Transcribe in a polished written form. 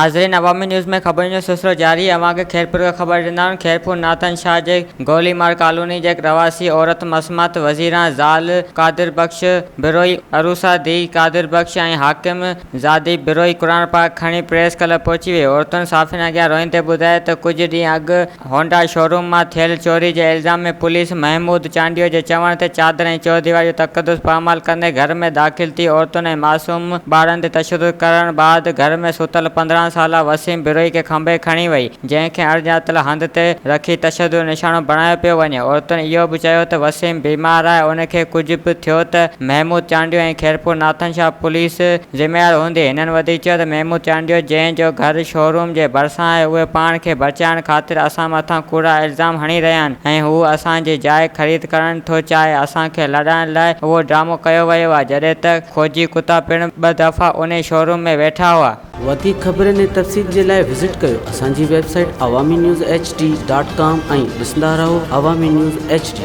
ناظرين عوامي نيوز ۾ خبرن جو سلسلو جاري اوهان کي خيرپور کان خبر ڏيندا آهيون خيرپور ناٿن شاهه جي گولي مار ڪالوني جي رهواسي عورت مسمات وزيران زال قادر بخش بروهي عروسه ڌيء قادر بخش ۽ حاڪم زادي بروهي قرآن پاڪ کڻي پريس ڪلب پهچي وئي عورتن صحافين اڳيان روئيندي ٻڌايو ته ڪجهه ڏينهن اڳ هونڊا شوروم مان ٿيل چوري جي الزام ۾ پوليس محمود چانڊيو جي چوڻ تي چادر ۽ چوديواري جو تقدس پامال ڪندي گهر ۾ داخل ٿي عورتن ۽ معصوم ٻارن تي تشدد ڪرڻ بعد گهر ۾ ستل 15 سالا وسيم بروهي کي کنڀي کڻي وئي جنهن کي اڻڄاتل هنڌ تي رکي تشدد جو نشانو بڻايو پيو وڃي عورتن اهو به چيو ته وسيم بيمار آهي ان کي ڪجهه به ٿيو ته محمود چانڊيو ۽ خيرپور ناٿن شاهه پوليس ذميوار هوندي. هنن وڌيڪ چيو ته محمود چانڊيو جنهن جو گهر شوروم جي ڀرسان آهي اهي پاڻ کي بچائڻ خاطر اسان مٿان ڪوڙا الزام هڻي رهيا آهن ۽ هو اسان جي جاء خريد ڪرڻ ٿو چاهي اسان کي لڏائڻ لاء اهو ڊرامو ڪيو ويو آهي جڏهن ته کوجي ڪتا پڻ ٻه دفعا انهي شوروم ۾ ويٺا هئا. وڌيڪ خبرن ۽ تفصيل جي لاء وزٽ ڪيو اسان جي website Awami news H D dot com ۽ ڏسندا رهو عوامي نيوز ايڇ ڊي.